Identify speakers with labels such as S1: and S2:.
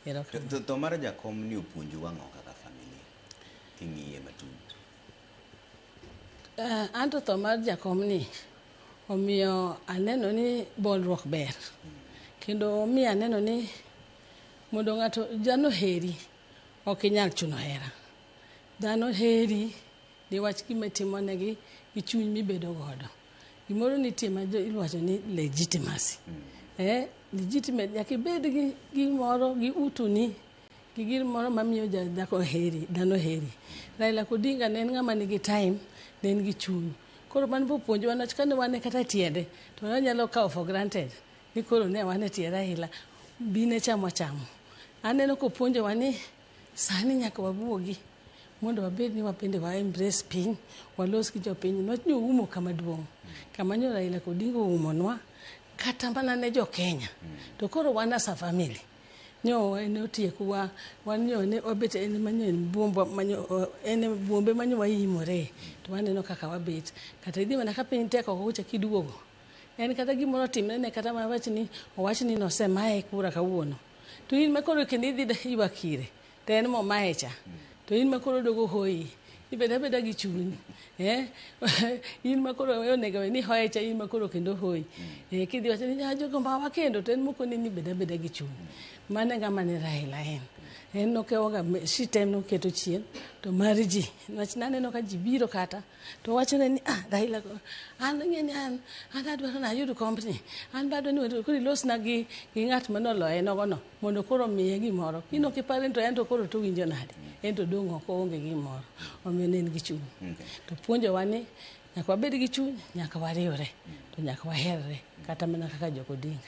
S1: Erokamano.
S2: To tho mar jakom ni opuonjou ang'o kaka familia king'iye matut?
S1: Anto tho mar jakom ni omiyo aneno ni bolruok ber. Kendo omiyo aneno ni mondo ng'ato dhano heri ok inyal chuno hera. Dhano heri niwach gima itimonegi gi chuny mibedo godo. Gimoro nitie ma iwacho ni legitimacy. Legitimate nyaka ibed gi gimoro gi utuni gi gimoro mamiyo dhako heri, dhano heri. Raila Odinga ne en ng'ama nigi time, ne en gi chuny. Koro mano bopuonjowa niwach kane wan kata e tiende to wanyalo kawo for granted ni koro ne wan e tie Raila, bi ne chamo chamo. Aneno kopuonjowa ni sani nyaka wawuogi mondo wabed ni wabende wa embrace piny, walos gi jopiny niwach noumo kama duong'. Kama nyo Raila Odinga oumonwa kata mana ne jo Kenya. To koro wan as a family nyo en otiekowa wan nyo ne wabet en manyo en buombwa manyo en buombe manyo waimore to waneno kaka wabet kata idhi mana ka piny tek oko kucha kiduogo en kata gimoro otimre ne kata mawach ni owach ni nosemaye kura kawuono to in ma koro kendo idhi ywak ire to en momaye cha to in ma koro dogo hoyi ibed abeda gi chuny in ma koro onego bed ni hoye cha in ma koro kendo hoyi kidhi wacho ni jogo mawa kendo to en mokoni ni bed abeda gi chuny. Mano e ng'ama ne Raila en nokewoga shitem noketo chien to mar ji niwach naneno ka ji biro kata to wachone ni ah Raila an ing'e ni an adwaro ni ayud kombni an be adwa ni koro ilosna gi ng'at manoloye nogono mondo koro omiye gimoro in ok ipar ni to en to koro to owinjo nade en to odong' oko oonge gimoro omiyo ne en gi chuny to puonjowa ni nyaka wabed gi chuny nyaka wariwre to nyaka waherre kata mana kaka jok Odinga.